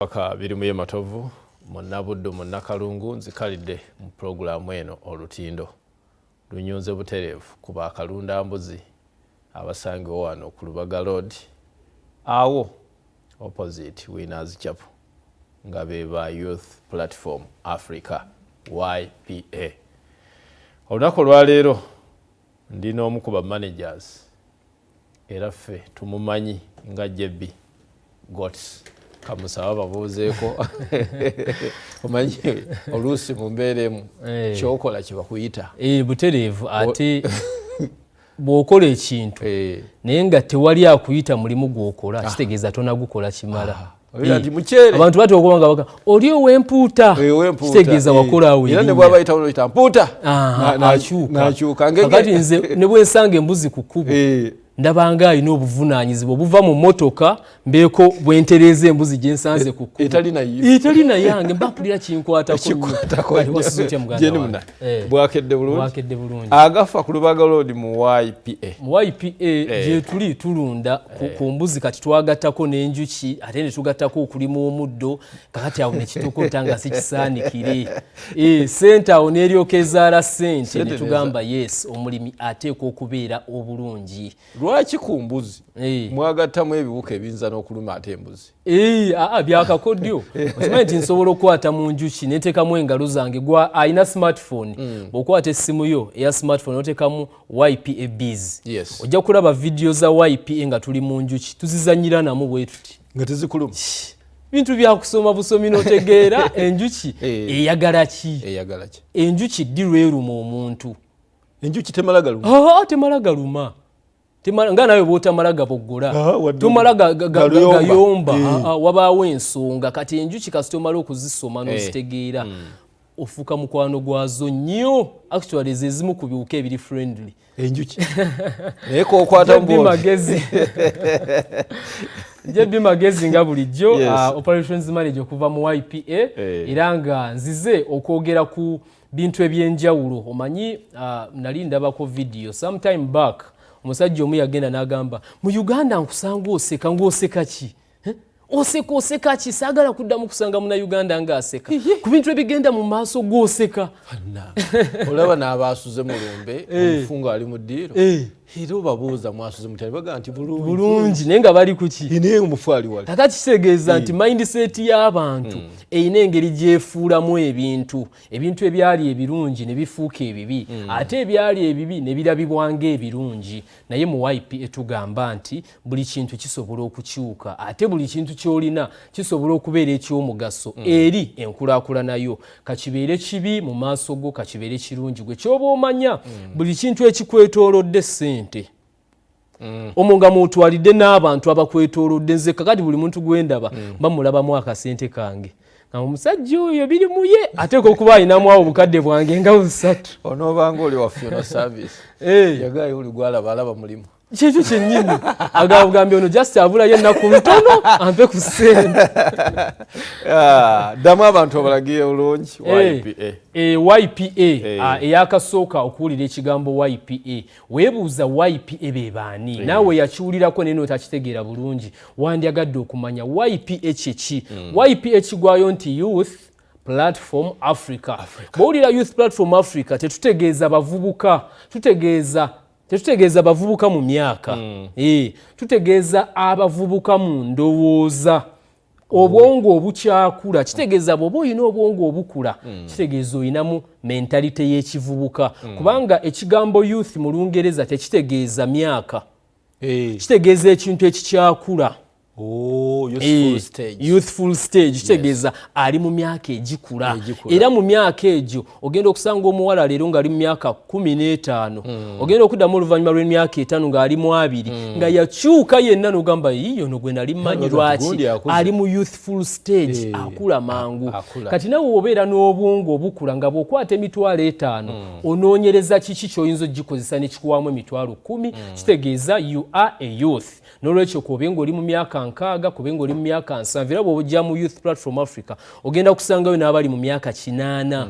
Paka Birimuye Matovu, Munnabuddu, Munnakalungu, nzikalidde mu pulogulaamu eno Olutindo lunyunze butereevu ku bakalundambuzi abasangibwa wano ku Lubaga Road, awo opposite Winners Chapel, nga be ba Youth Platform Africa, YPA. Olunaku olwaleero ndi n'omu ku ba managers, era ffe tumumanyi nga JB Goats. Kamusaba babuuzeeko. Omanyi oluusi mu mbeera emu kyokola kyebakuyita. Butereevu. Ate bw'okola ekintu naye nga tewali akuyita mulimu gw'okola, kitegeeza tonagukola kimala. Obeera nti mukyere. Abantu batera okuba nga baga oli ow'empuuta, ow'empuuta, kitegeeza wakolaawo era ne erinnya. Bw'abayita oyita mpuuta. Akyuka. N'akyuka. Kakati nze ne bwensanga embuzi ku kkubo, ndabanga alina obuvunaanyizibwa obuva mu motoka, mbeeko bwentereeza embuzi gye nsanze ku kkubo. Etali nayo. Etali nayange, mba mpulira kinkwatako nnyo. Kikwatako. Kati wasuze otya, muganda Jeni wange? muna. Eh, Bwakedde bulungi. Bwakedde bulungi. Agafa ku Lubaga Road mu YPA. Mu YPA gye tuli tulunda ku mbuzi. Kati twagattako n'enjuki, ate ne tugattako okulima omuddo. Kakati awo nekitokota nga sikisaanikire. Sente awo n'eryoka ezaala sente. Sente. Ne tugamba yes, omulimi ateekwa okubeera obulungi. Lwaki ku mbuzi mwagattamu ebiwuka ebiyinza n'okuluma ate embuzi? Aa, byakakodyo. Okimanyi nti nsobola okukwata mu njuki neteekamu engalo zange? Gwa alina smartphone, bw'okwata essimu yo eya smartphone noteekamu YPA Bees, ojja kulaba vidiyo za YPA nga tuli mu njuki, tuzizanyira namu bwe tuti. Nga tezikuluma. Bintu byakusoma busomi n'otegeera enjuki eyagala ki. Eyagala ki? Enjuki ddi lweruma omuntu? Enjuki temala galuma. Aa, temala galuma. Nga nawe bwotamala gaboggola, wadde tomala galuyomba. Gayomba. Wabaawo ensonga. Kati enjuki kasita omala okuzisoma n'ozitegeera, ofuuka mukwano gwazo nnyo. Actually, ze zimu ku biwuka ebiri friendly. Enjuki naye kokwata. JB Magezi, JB Magezi nga bulijjo, operations manager okuva mu YPA, era nga nzize okwogera ku bintu ebyenjawulo. Omanyi, nali ndabako video sometime back, omusajja omu yagenda n'agamba, "Mu Uganda nkusanga oseka, ng'oseka ki? Eh? Oseka, oseka ki? Saagala kuddamu kusanga munauganda ng'aseka ku bintu ebigenda mu maaso g'oseka." Olaba n'abaasuze mu lumbe, omufu nga ali mu ddiiro, era obabuuza, "Mwasuze mutya?" Baga nti, "Bulungi." Bulungi, naye nga bali kuki? Naye omufu ali wali. Kakati kitegeeza nti mindset y'abantu erina engeri gyefuulamu ebintu. Ebintu ebyali ebirungi ne bifuuka ebibi, ate ebyali ebibi ne birabibwa ng'ebirungi. Naye mu YPA tugamba nti buli kintu kisobola okukyuka, ate buli kintu ky'olina kisobola okubeera ekyomugaso eri enkulaakulanayo. Kakibeere kibi mu maaso go, kakibeere kirungi, gwe kyoba omanya buli kintu ekikwetoolodde ssente, omwo nga mwotwalidde n'abantu abakwetoolodde. Nze kakati buli muntu gwendaba bamulabamu akasente kange, nga omusajja oyo biri muye ateeka okuba alinamu awo obukadde bwange nga 300. Onoobanga oli wa funeral service, yagayo oli gwalaba alaba mulimu. Kyekyo kyennyini. Agambye ono just abulayo ennaku ntono ampe ku ssente. Ah, ddamu abantu obalagire bulungi YPA. YPA, eyakasooka okuwulira ekigambo YPA, weebuuza YPA be baani? Naawe yakiwulirako naye notakitegeera bulungi, wandyagadde okumanya YPA kyeki. YPA kigwayo nti Youth Platform Africa. Bw'owulira Youth Platform Africa, tetutegeeza bavubuka, tutegeeza, tetutegeeza bavubuka mu myaka, tutegeeza abavubuka mu ndowooza, obwongo obukyakula. Kitegeeza bw'oba olina obwongo obukula, kitegeeza olinamu mentality y'ekivubuka, kubanga ekigambo youth mu Lungereza tekitegeeza myaka, kitegeeza ekintu ekikyakula. Oh, youthful stage. Youthful stage kitegeeza ali mu myaka egikula. Egikula. Era mu myaka egyo ogenda okusanga omuwala leero ng'ali mu myaka 15, ogenda okuddamu oluvannyuma lw'emyaka 5 ng'ali mu 20, nga yakyuka yenna, n'ogamba, "Yiyo no gwe nali mmanyi?" Gundi Lwaki? akuze. Ali mu youthful stage, akula mangu. Akula. Kati nawe obeera n'obwongo obukula, nga bw'okwata 50,000, onoonyereza kiki ky'oyinza ogikozesa nekikuwaamu 10,000, kitegeeza you are a youth. N'olwekyo kwobe ng'oli mu myaka 60, kube ng'oli mu myaka 70, era bw'oba ojja mu Youth Platform Africa ogenda kusangayo n'abali mu myaka 80,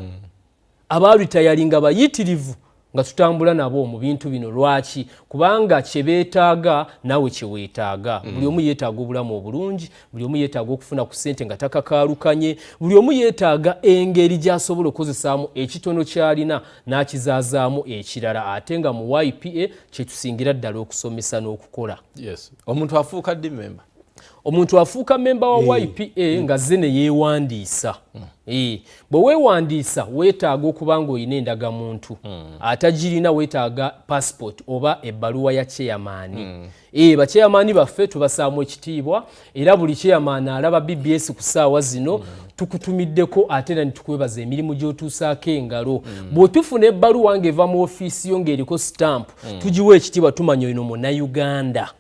abaaritayalinga bayitirivu. Nga tutambula nabo mu bintu bino. Lwaki? Kubanga kyebeetaaga naawe kyeweetaaga. Buli omu yeetaaga obulamu obulungi, buli omu yeetaaga okufuna ku ssente nga takakaalukanye, buli omu yeetaaga engeri gy'asobola okukozesaamu ekitono ky'alina n'akizaazaamu ekirala, ate nga mu YPA kyetusingira ddala okusomesa n'okukola. Yes. Omuntu afuuka ddi memba? Omuntu afuuka memba wa YPA nga zze ne yeewandiisa. Bwe weewandiisa, weetaaga okuba ng'olina endagamuntu. Atagirina, weetaaga passport oba ebbaluwa ya chairman. Bachairman baffe tubasaamu ekitiibwa, era buli chairman alaba BBS ku ssaawa zino, tukutumiddeko ate era netukwebaza emirimu gy'otuusaako engalo. Bw'otufuna ebbaluwa ng'eva mu ofiisi yo ng'eriko stamp, tugiwa ekitiibwa, tumanya ono Munnayuganda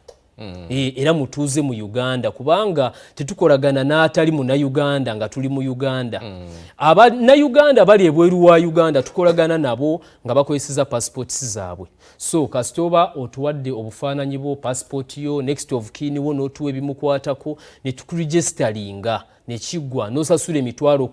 era mutuuze mu Uganda, kubanga tetukolagana n'atali Munnayuganda nga tuli mu Uganda. Abannayuganda bali ebweru wa Uganda tukolagana nabo nga bakozeseza passports zaabwe. So kasita oba otuwadde obufaananyi bwo, passport yo, next of kin wo, n'otuwa ebimukwatako, ne tukuregisteringa, nekiggwa, n'osasula 10,000.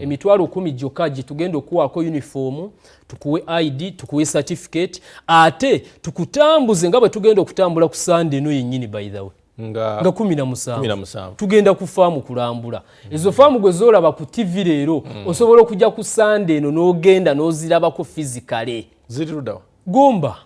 10,000 gyokka gye tugenda okuwaako uniform, tukuwe ID, tukuwe certificate, ate tukutambuze nga bwe tugenda okutambula ku Sande eno yennyini, by the way, nga 17. 17. Tugenda ku faamu kulambula. Ezo faamu gwe zoolaba ku TV leero, osobola okujja ku Sande eno n'ogenda n'ozirabako physically. Ziri luddawa? Gomba.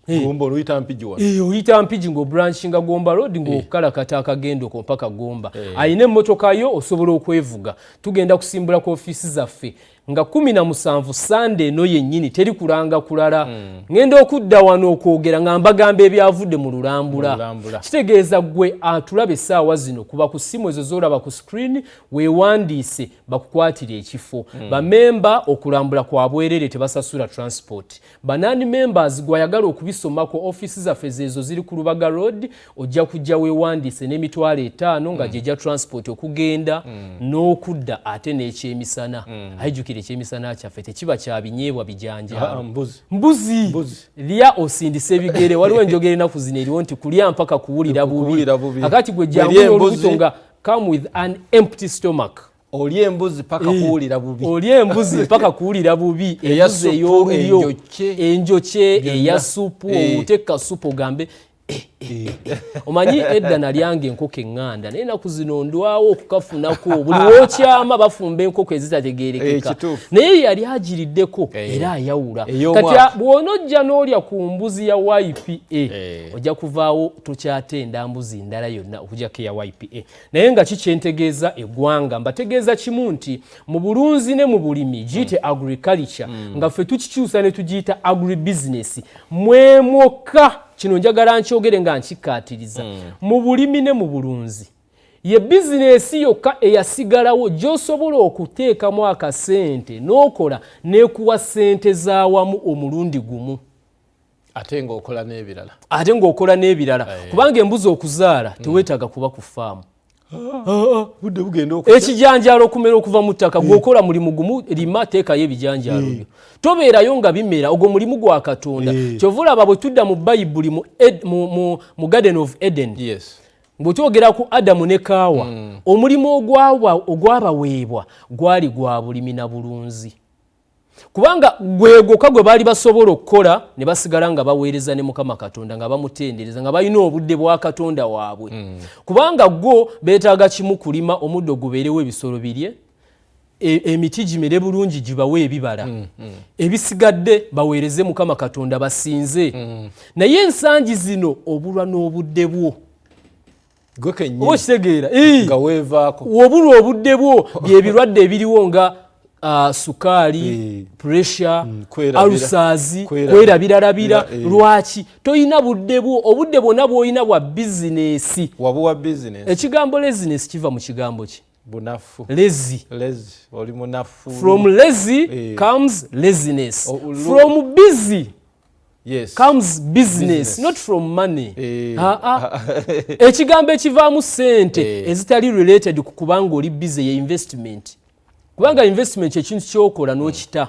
Gomba oluyita Mpigi wano? Oyita Mpigi ng'obranchinga Gomba Road, ng'okalakata akagendo ko mpaka Gomba. Ayina emmotoka yo, osobola okwevuga. Tugenda kusimbula ku ofiisi zaffe nga 17, Sande eno yennyini, teri kulanga kulala. Ŋŋenda okudda wano okwogera nga mbagamba ebyavudde mu lulambula. Mu lulambula. Kitegeeza gwe atulaba essaawa zino, kuba ku ssimu ezo z'olaba ku screen, weewandiise bakukwatire ekifo. Bamemba okulambula kwa bwerere, tebasasula transport. Ba non members, gwayagala okubisomako, ofiisi zaffe zeezo ziri ku Lubaga Road. Ojja kujja weewandiise n'50,000 nga gyejja transport okugenda n'okudda, ate n'ekyemisana. Ayijjukira, ekyemisana kyaffe tekiba kya binyeebwa, bijanjaalo. Ah, mbuzi. Mbuzi. Mbuzi. Lya osindise ebigere. Waliwo enjogera enaku zino eriwo nti kulya mpaka kuwulira bubi. Kuwulira bubi. Akati gwe jangu Bw'erya n'olubuto embuzi- nga come with an empty stomach. Oli embuzi paka kuwulira bubi. Oli embuzi mpaka kuwulira bubi. Eya Embuzi supu, ey'olulyo, enjokye. Enjokye, Byonna. eya supu, owute supu ogambe "Eh, eh, eh." Omanyi edda nalyanga enkoko eŋŋanda, naye enaku zino ndwawo okukafunako. Buli wookyama bafumba enkoko ezitategeerekeka. Kituufu. Naye yali agiriddeko era ayawula. Ey'omwaka. Kati bw'onojja n'olya ku mbuzi ya YPA, ojja kuvaawo tokyatenda mbuzi ndala yonna okujjako eya YPA. Naye nga kikyentegeeza eggwanga, mbategeeza kimu nti mu bulunzi ne mu bulimi, giyite agriculture, nga ffe tukikyusa ne tugiyita agribusiness, mwemwokka. Kino njagala nkyogere nga nkikkaatiriza: mu bulimi ne mu bulunzi ye bizinesi yokka eyasigalawo gy'osobola okuteekamu akasente n'okola n'ekuwa ssente z'awamu omulundi gumu. Ate ng'okola n'ebirala. Ate ng'okola n'ebirala, kubanga embuzi okuzaala teweetaaga kuba ku faamu. Budde bugenda okukya. Ekijanjaalo okumera okuva mu ttaka, gweokola mulimu gumu, lima, teekayo ebijanjaalo byo, tobeerayo nga bimera. Ogwo mulimu gwa Katonda. Kyova olaba bwe tudda mu Bayibuli, mu Garden of Eden, bwetwogera ku Adamu ne Kaawa, omulimu ogwabaweebwa gwali gwa bulimi na bulunzi, kubanga gwegwoka gwe baali basobola okukola ne basigala nga baweereza ne Mukama Katonda, nga bamutendereza, nga balina obudde bwa Katonda waabwe. Kubanga gwo beetaaga kimu: kulima, omuddo gubeerewo, ebisolo birye, emiti gimere bulungi, gibawe ebibala, ebisigadde baweereze Mukama Katonda, basinze. Naye ensangi zino obulwa n'obudde bwo. Gwe kennyini. Oba okitegeera? Nga weevaako. Obulwa obudde bwo, byebirwadde ebiriwo nga sukaali, pressure, kwerabira. Ulcers, Kwerabira. kwerabirarabira. Bira. Lwaki toyina budde bwo? Obudde bwonna bw'olina bwa bizinesi. Wabuwa bizinesi. Ekigambo laziness kiva mu kigambo ki? Bunafu. Lazy. Lazy, oli munafu. From lazy comes laziness. From busy comes business, Business. not from money. Ah, ah. Ekigambo ekivaamu sente ezitali related ku kubanga oli busy ye investment, kubanga investment ekintu kyokola n'okita.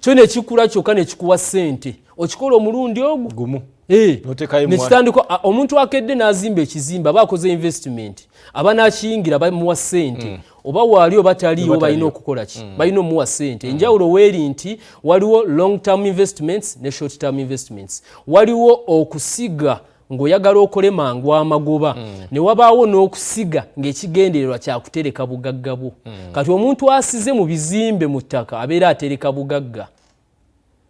Kyo nekikula kyokka nekikuwa ssente. Okikola omulundi ogwo gumu. N'oteekayo nekitandika. Omuntu akedde n'azimba ekizimbe aba akoze investment, aba n'akiyingira bamuwa ssente, oba waali oba taliiwo. Oba balina taliiwo. Okukola ki? Balina omuwa ssente. Enjawulo weeri nti waliwo long term investments ne short term investments. Waliwo okusiga ng'oyagala okole mangu amagoba, ne wabaawo n'okusiga ng'ekigendererwa kyakutereka bugagga bwo. Kati omuntu asize mu bizimbe mu ttaka abeera atereka bugagga.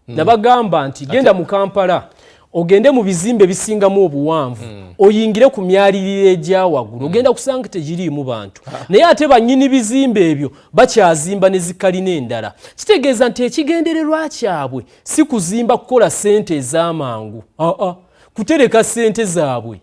Nabagamba nti genda mu Kampala, ogende mu bizimbe bisingamu obuwanvu, oyingire ku myaliriro egya waggulu, ogenda kusanga tegiriimu bantu, naye ate bannyini bizimbe ebyo bakyazimba ne zikalina endala. Kitegeeza nti ekigendererwa kyabwe si kuzimba kukola ssente ez'amangu, aa, kutereka ssente zaabwe.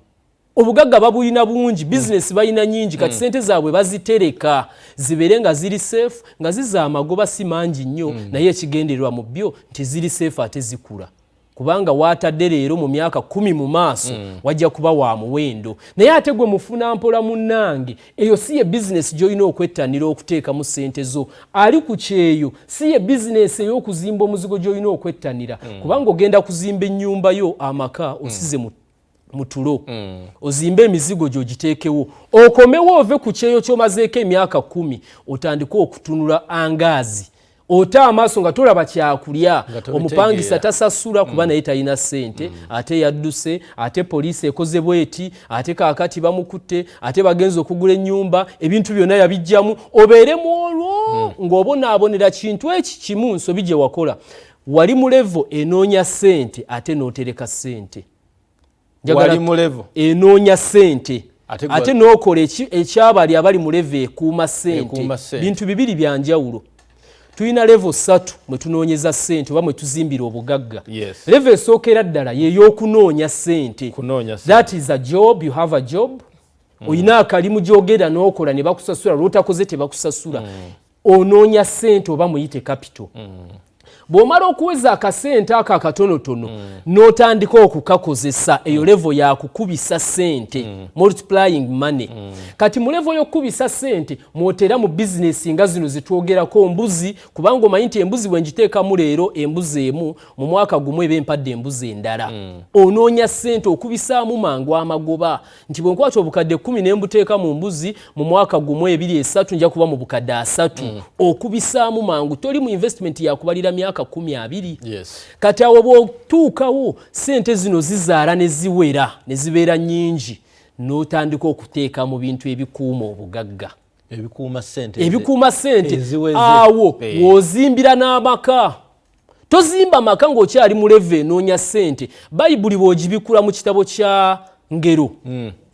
Obugagga babulina bungi, bizinesi balina nyingi, kati sente zaabwe bazitereka zibeere nga ziri safe, nga ziza amagoba si mangi nnyo, naye ekigendererwa mu byo nti ziri safe ate zikula, kubanga waatadde leero, mu myaka 10 mu maaso wajja kuba wa muwendo. Naye ate gwe mufuna mpola munnange, eyo si ye bizinesi gy'olina okwettanira okuteekamu ssente zo. Ali ku kyeyo, si ye bizinesi ey'okuzimba omuzigo gy'olina okwettanira, kubanga ogenda kuzimba ennyumba yo, amaka osize mu tulo, ozimbe emizigo gy'ogiteekewo, okomewo ove ku kyeyo ky'omazeeko emyaka 10, otandike okutunula angaazi, ote amaaso nga tolaba kyakulya. Nga tobitegeera. Omupangisa tasasula kuba naye talina ssente, ate yadduse, ate poliisi ekoze bweti, ate kaakati bamukutte, ate bagenza okugula ennyumba, ebintu byonna yabijjamu. Obeere mu olwo ng'obonaabonera kintu eki kimu, nsobi gye wakola. Wali mu level enoonya ssente ate n'otereka ssente. Wali mu level enoonya ssente Ate ate n'okola ekyabali abali mu level ekuuma ssente. Ekuuma ssente. Bintu bibiri bya njawulo. Tulina level ssatu mwe tunoonyeza ssente oba mwe tuzimbira obugagga. Level esookera ddala yey'okunoonya ssente. Kunoonya ssente. That is a job, you have a job, oyina akalimu gyogenda n'okola ne bakusasula, lwotakoze tebakusasula. Onoonya ssente oba muyite capital. Bw'omala okuweza akasente ako akatonotono, n'otandika okukakozesa, eyo level yakukubisa ssente, multiplying money. Kati mu level y'okukubisa ssente mwotera mu bizinesi nga zino zetwogerako, mbuzi, kubanga omanyi nti embuzi bwe ngiteekamu leero embuzi emu, mu mwaka gumu eba empadde embuzi endala. Onoonya ssente okubisaamu mangu amagoba, nti bwe nkwata obukadde 10 ne mbuteeka mu mbuzi, mu mwaka gumu, ebiri, esatu, nja kuba mu bukadde 30. Okubisaamu mangu, toli mu investment yakubalira myaka 10, 20. Kati awo bw'otuukawo, ssente zino zizaala ne ziwera ne zibeera nnyingi, n'otandika okuteeka mu bintu ebikuuma obugagga. Ebikuuma ssente. Ebikuuma ssente. Eziweze. Awo w'ozimbira n'amaka. Tozimba maka ng'okyali mu level enoonya ssente. Bayibuli bw'ogibikula mu kitabo kya Ngero,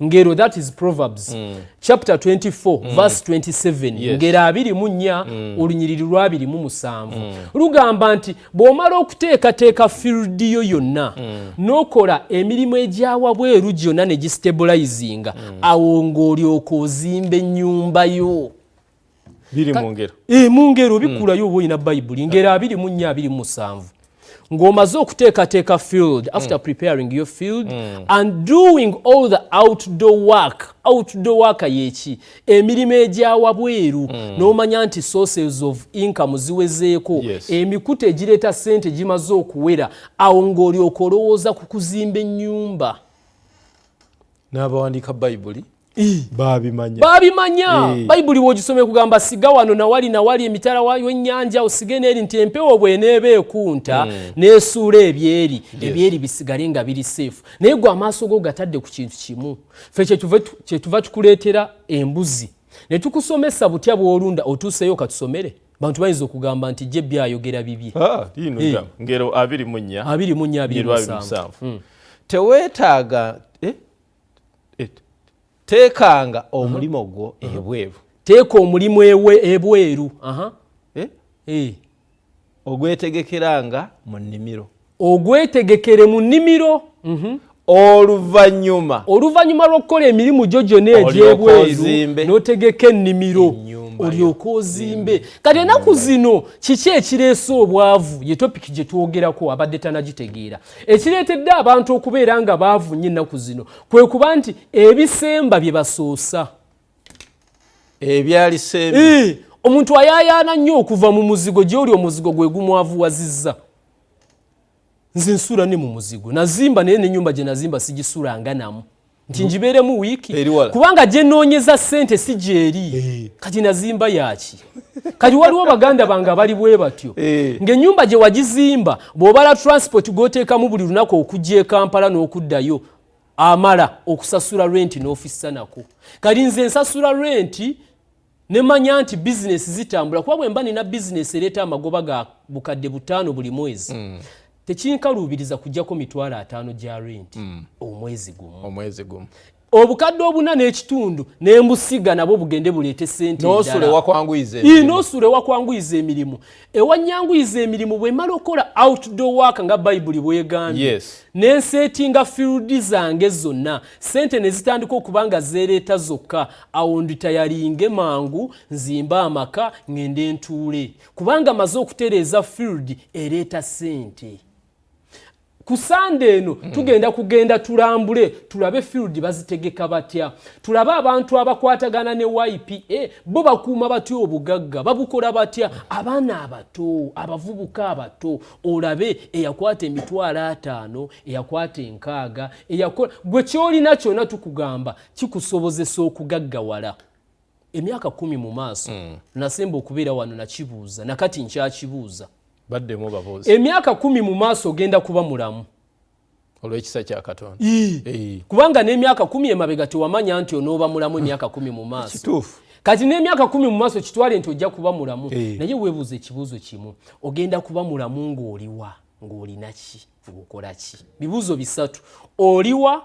Ngero, that is Proverbs chapter 24 verse 27, Ngero 24 olunyiriri lwa 27 lugamba nti bw'omala okuteekateeka field yo yonna, n'okola emirimu egyawabweru gyonna ne gistabilizinga, awo ng'olyoka ozimba ennyumba yo. Biri mu Ngero? Mu Ngero, bikulayo oba olina Bayibuli, Ngero 24 27, ng'omaze okuteekateeka field, after preparing your field and doing all the outdoor work. Outdoor work yeki? Emirimu egyawabweru, n'omanya nti sources of income ziwezeeko, emikutu egireeta ssente gimaze okuwera, awo ng'olyoka olowooza ku kuzimba ennyumba. N'abawandiika Bayibuli babimanya. Babimanya. Bayibuli bw'ogisoma ekugamba siga wano nawali nawali emitala w'ennyanja, osige n'eri, nti empewo bw'eneeba ekunta n'esuula ebyeri, ebyeri bisigale nga biri safe. Naye gwe amaaso go gatadde ku kintu kimu. Ffe kyetuva tukuleetera embuzi ne tukusomesa butya bw'olunda. Otuuseyo katusomere, bantu bayinza okugamba nti je byayogera bibye. Ah, lino dda. Ngero 24. 24, 27. 27. Teweetaaga teekanga omulimu gwo ebweru. Teeka omulimu ebweru. Aha. Eh? Eh. Ogwetegekeranga mu nnimiro. Ogwetegekere mu nnimiro. Oluvannyuma. Oluvannyuma lw'okukola emirimu gyo gyonna Olyoke egy'ebweru, ozimbe. n'otegeka ennimiro. Ennyumba yo. Olyoke ozimbe. Kati ennaku zino kiki ekireese obwavu? Ye topic gye twogerako. Abadde tanagitegeera, ekireetedde abantu okubeera nga baavu nnyo ennaku zino kwe kuba nti ebisemba bye basoosa. Ebyalisembi. Omuntu ayaayaana nnyo okuva mu muzigo gy'oli, omuzigo gwe gumwavuwazizza. Nze nsula ne mu muzigo, nazimba naye n'ennyumba gye nazimba sigisulanga namu nti ngibeeremu wiiki, kubanga gye nnoonyeza ssente si gyeri. Kati nazimba yaki? Kati waliwo baganda bange abali bwe batyo, ng'ennyumba gye wagizimba bw'obala transport gw'oteekamu buli lunaku okujja e Kampala n'okuddayo, amala okusasula renti n'ofissa nako. Kati nze nsasula renti nemanya nti bizinesi zitambula, kuba bwe mba nina bizinesi ereeta amagoba ga 5,000 buli mwezi, tekinkaluubiriza kujjako 50,000 gya renti omwezi gumu. Omwezi gumu. 4,500 nembusiga nabwo bugende buleete sente. N'osula ewakwanguyiza emirimu. N'osula ewakwanguyiza emirimu, ewanyanguyiza emirimu. Bwe mmala okukola outdoor work nga Bayibuli bwegambye, nensetinga field zange zonna, sente ne zitandika okuba nga zeereeta zokka, awo nditayalinge mangu nzimbe amaka, ŋŋende ntuule, kubanga maze okutereeza field ereeta sente. Ku Sande eno tugenda kugenda tulambule, tulabe field bazitegeka batya, tulabe abantu abakwatagana ne YPA bo bakuuma batya obugagga, babukola batya. Abaana abato, abavubuka abato, olabe eyakwata 50,000, eyakwata 60, eyakola gwe kyolina kyonna, tukugamba kikusobozesa okugaggawala emyaka 10 mu maaso. Nasemba okubeera wano nakibuuza, nakati nkyakibuuza. Baddemu babuuze. Emyaka 10 mu maaso ogenda kuba mulamu? Olw'ekisa kya Katonda. Kubanga n'emyaka 10 emabega tewamanya nti onooba mulamu emyaka 10 mu maaso. Kituufu. Kati n'emyaka 10 mu maaso kitwale nti ojja kuba mulamu, naye weebuuza ekibuuzo kimu: ogenda kuba mulamu ng'oliwa, ng'olina ki, ng'okola ki? Bibuuzo bisatu: oliwa,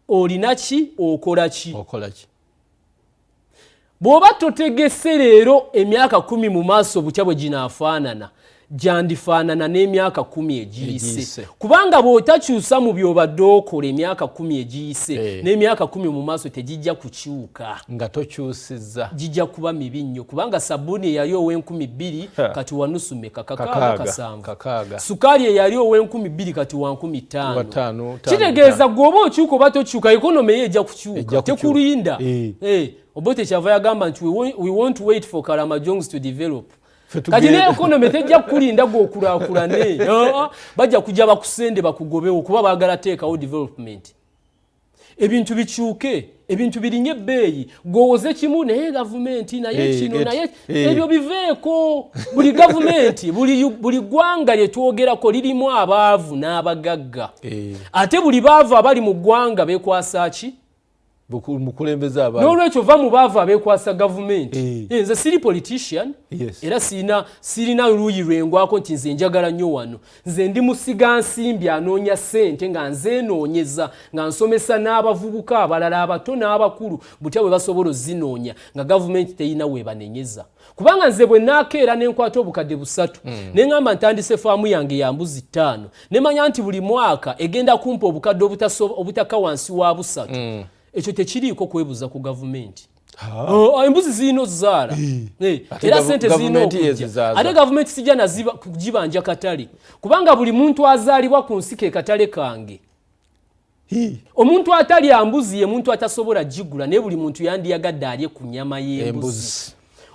olina ki, okola ki? Okola ki? Bw'oba totegese leero emyaka 10 mu maaso butya bwe ginaafaanana, gyandifaanana n'emyaka 10 egiyise. Egiyise. Kubanga bw'otakyusa mu by'obadde okola emyaka 10 egiyise, n'emyaka 10 mu maaso tegijja kukyuka. Nga tokyusizza. Gijja kuba mibi nnyo, kubanga sabbuuni eyali ow'2,000 kati wanusu meka? 6. 6. 7. 6. Sukaali eyali ow'2,000 kati wa 5,000. Wa ttaano, ttaano. Kitegeeza gwe oba okyuka oba tokyuka, economy ye ejja kukyuka. Ejja kukyuka. Tekulinda. Obote kyava yagamba nti we won't wait for Karamajongs to develop. Ffe Kati tugenda. Ne economy tejja kukulinda gwe okulaakulane. Bajja kujja bakusende bakugobewo, kuba baagala teekawo development, ebintu bikyuke, ebintu birinye ebbeeyi, gwowoze kimu naye gavumenti naye kino naye ebyo biveeko. Buli gavumenti, buli ggwanga lye twogerako lirimu abaavu n'abagagga. Ate buli baavu abali mu ggwanga beekwasa ki? Mukulembeze abaali. N'olwekyo va mu baavu abeekwasa gavumenti. Nze siri politician. Era sirina luuyi lwengwako nti nze njagala nnyo wano. Nze ndi musiga nsimbi anoonya ssente, nga nze noonyeza, nga nsomesa n'abavubuka abalala abato n'abakulu butya bwe basobola ozinoonya nga gavumenti teyina weebanenyeza. Kubanga nze bwe naakeera ne nkwata 3,000, ne ŋŋamba ntandise faamu yange ya mbuzi 5, ne manya nti buli mwaka egenda kumpa obukadde obutaka wansi wa 300, ekyo tekiriiko kwebuuza ku gavumenti. Oh, embuzi zirina ozaala. Ate Era sente zirina gavumenti okujja. yezizaaza. Ate gavumenti sijja kugibanja katale, kubanga buli muntu azaalibwa ku nsi ke katale kange. Omuntu atalya mbuzi ye muntu atasobola gigula, naye buli muntu yandiyagadde alye ku nnyama y'embuzi. Embuzi.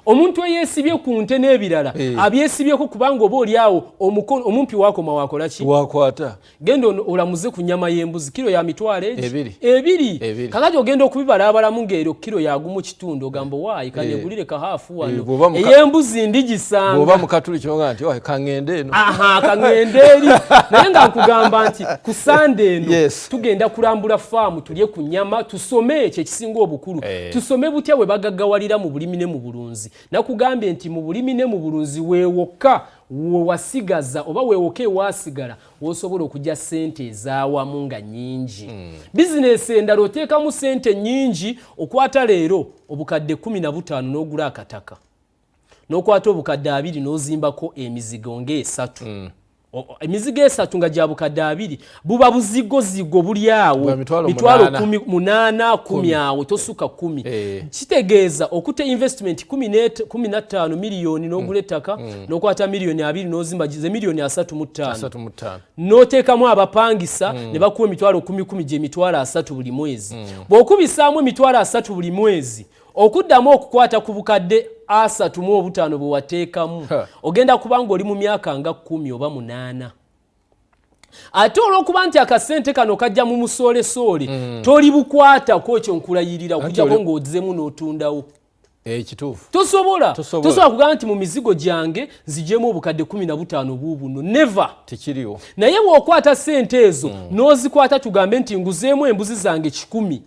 Omuntu eyeesibye ku nte n'ebirala, abyesibyeko kubanga oba oli awo omumpi wakoma wakola ki? Wakwata. Genda olamuze ku nnyama y'embuzi, kiro ya mitwalo egi? Ebiri. Ebiri. Ebiri. Kakati ogenda okubibalaabalamu ng'ero kiro ya 1.5, ogamba waayi kanegulire kahaafu wano. Ey'embuzi ndigisanga. Bw'oba mu katuli kyonga nti, oh, kaŋŋende eno. Aha, kaŋŋende eri. Naye nga nkugamba nti ku Sande eno tugenda kulambula faamu, tulye ku nnyama, tusome ekyo ekisinga obukulu. Tusome butya bwe bagaggawalira mu bulimi ne mu bulunzi. Nakugambye nti mu bulimi ne mu bulunzi weewokka wewasigaza oba weewokka ewasigala wosobola okujja ssente ez'awamu nga nnyingi. Bizinesi endala oteekamu ssente nnyingi. Okwata leero 15,000 n'ogula akataka, n'okwata 20,000 n'ozimbako emizigo ng'esatu. Emizigo esatu nga gya 20,000, buba buzigozigo buli awo Bwa mitwalo mitwalo munaana. 10, 8, 10 awo tosuka 10. Kitegeeza okutta investment 15 miliyoni n'ogula ettaka, n'okwata miliyoni 20 n'ozimba, ze miliyoni 35. 35. N'oteekamu abapangisa ne bakuwa emitwalo kumi kumi, gye mitwalo 30 buli mwezi. Bw'okubisaamu emitwalo 30 buli mwezi, Okuddamu okukwata ku bukadde 35 bwe wateekamu, ogenda kuba ng'oli mu myaka nga 10 oba 8. Ate olw'okuba nti akasente kano kajja mu musoolesoole, toli bukwatako, ekyo nkulayirira, okujjako ng'ozzemu n'otundawo. Ekituufu. Tosobola kugamba nti mu mizigo gyange nzigyemu obukadde 15 buubuno, never. Tekiriwo. Naye bw'okwata ssente ezo n'ozikwata, tugambe nti nguzeemu embuzi zange 100,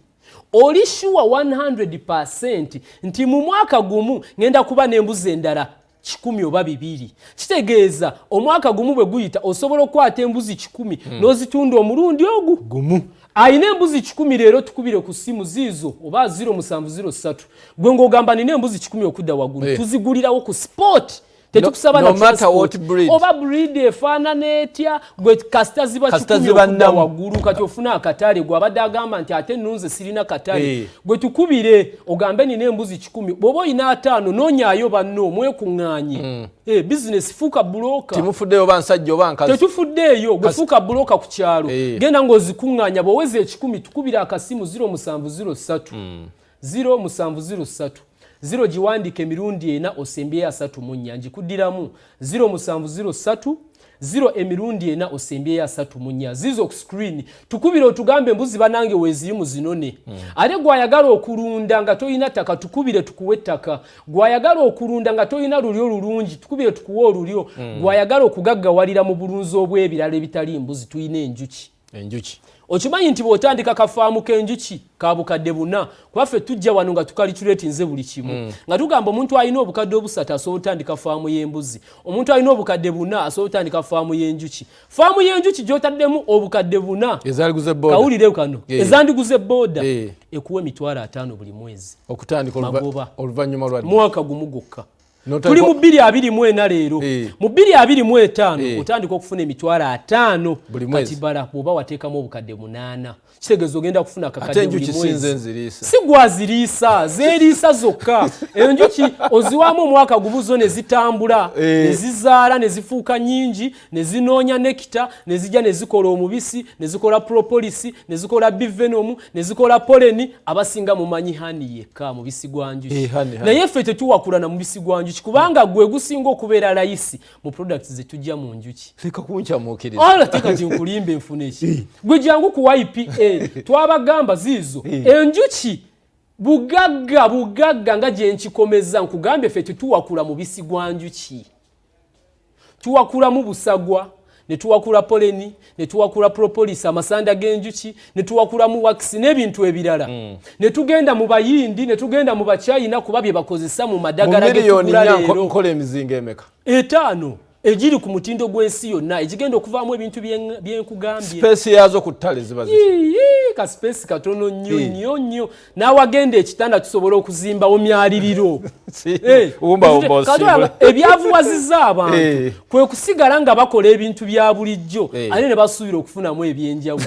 oli sure 100% nti mu mwaka gumu ngenda kuba n'embuzi endala 100 oba 200. Kitegeeza omwaka gumu bwe guyita osobola okukwata embuzi 100 n'ozitunda omulundi ogu gumu. Ayina embuzi 100 leero, tukubire ku ssimu ziizo oba 0703, gwe ng'ogamba nina embuzi 100 okudda waggulu, tuzigulirawo ku spot, tetukusaba na transport. Oba breed efaanana etya, gwe kasita ziba 100 okudda waggulu. Kati ofuna akatale, gwe abadde agamba nti ate nunze sirina katale, gwe tukubire ogambe nina embuzi 100. Bw'oba oyina 50, noonyaayo banno mwekuŋŋaanye. Bizinesi, fuuka broker. Timufuddeeyo oba nsajja oba nkazi. Tetufuddeeyo, gwe fuuka broker ku kyalo, genda ng'ozikuŋŋaanya. Bw'oweza 100, tukubire akasimu 0703 0703 0, giwandiika emirundi ena osembyeyo 34. Ngikuddiramu, 0703 0 emirundi ena osembyeyo 34. Zizo ku screen, tukubire otugambe embuzi banange weeziri muzinone. Ate gwayagala okulunda nga tolina ttaka, tukubire tukuwe ettaka. Gwayagala okulunda nga tolina lulyo lulungi, tukubire tukuwe olulyo. Gwayagala okugaggawalira mu bulunzi obw'ebirala ebitali mbuzi, tulina enjuki. Enjuki. Okimanyi nti bw'otandika kafaamu k'enjuki ka bukadde 4, kuba ffe tujja wano nga tukalituletinze buli kimu, nga tugamba omuntu alina obukadde 3 asobola otandika faamu y'embuzi, omuntu alina obukadde 4 asobola otandika faamu y'enjuki. Faamu y'enjuki gy'otaddemu obukadde 4, kawulire kano, ezandiguze booda, ekuwa emitwalo 50 buli mwezi. Okutandika magoba. Oluvannyuma lwa mwaka gumu gwokka. Tuli mu 2024 leero, mu 2025 otandika okufuna emitwalo 50. Kati bala, bw'oba wateekamu obukadde 8, kitegeeza ogenda kufuna akakadde buli mwezi. Si gwaziriisa, zeeriisa zokka. Enjuki oziwaamu omwaka gumu, zo ne zitambula, ne zizaala, ne zifuuka nnyingi, ne zinoonya nectar, ne zijja ne zikola omubisi, ne zikola propolis, ne zikola bee venom, ne zikola pollen. Abasinga mumanyi honey yekka, mubisi gwa njuki, naye ffe tetuwakula na mubisi gwa njuki, kubanga gwe gusinga okubeera layisi mu products zetujja mu njuki. Leka kunkyamuukiriza. Ala tekati nkulimba enfuna eki. Gwe jangu ku YPA, twabagamba ziizo enjuki bugagga, bugagga nga gye nkikomeza. Nkugambye ffe tetuwakula mubisi gwa njuki, tuwakulamu busagwa, ne tuwakula pollen, ne tuwakula propolis, amasanda g'enjuki, ne tuwakulamu wax n'ebintu ebirala, ne tugenda mu Bayindi, ne tugenda mu Bachina, kuba bye bakozesa mu madagala getugula leero. Nkola emizinga emeka? 5 egiri ku mutindo gw'ensi yonna, egigenda okuvaamu ebintu byenkugambye. Space yazo ku ttale ziba ka space katono nnyo nnyo nnyo. N'awagenda ekitanda tusobola okuzimbawo myaliriro. Ebyavuwaziza abantu kwe kusigala nga bakola ebintu bya bulijjo, ate ne basuubira okufunamu ebyenjawulo.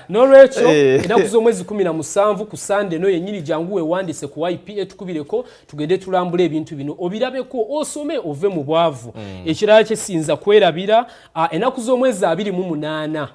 N'olwekyo ennaku z'omwezi 17 ku Sande eno yennyini, jangu weewandise ku YPA, tukubireko tugende tulambula ebintu bino, obirabeko, osome, ove mu bwavu. Ekirala kyesinza kwerabira, ennaku z'omwezi 28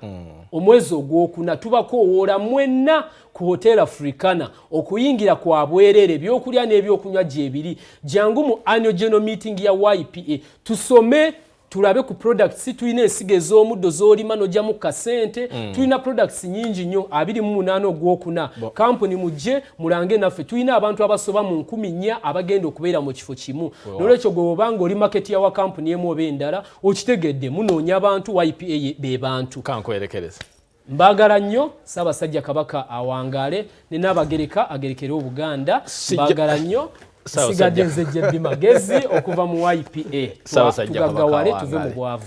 omwezi ogwokuna tubakoowoola mwenna ku Hotel Africana. Okuyingira kwa bwereere, ebyokulya n'ebyokunywa gyebiri. Jangu mu annual general meeting ya YPA, tusome, tulabe ku products. Tulina ensigo ez'omuddo z'olima n'ojjamu kasente. Tulina products nyingi nnyo. 28 ogwokuna, kampuni mujje mulange naffe. Tulina abantu abasoba mu 4000 abagenda okubeera mu kifo kimu. Nolwekyo gwe obanga oli marketeer wa kampuni emu oba endala, okitegedde, munoonya abantu, YPA be bantu. Kankwerekereza. Mbaagala nnyo. Ssaabasajja Kabaka awangaale, ne Naabagereka agerekere Obuganda. Mbaagala nnyo. Sigadde nze Jebbi Magezi okuva mu YPA. Tugaggawale, tuve mu bwavu.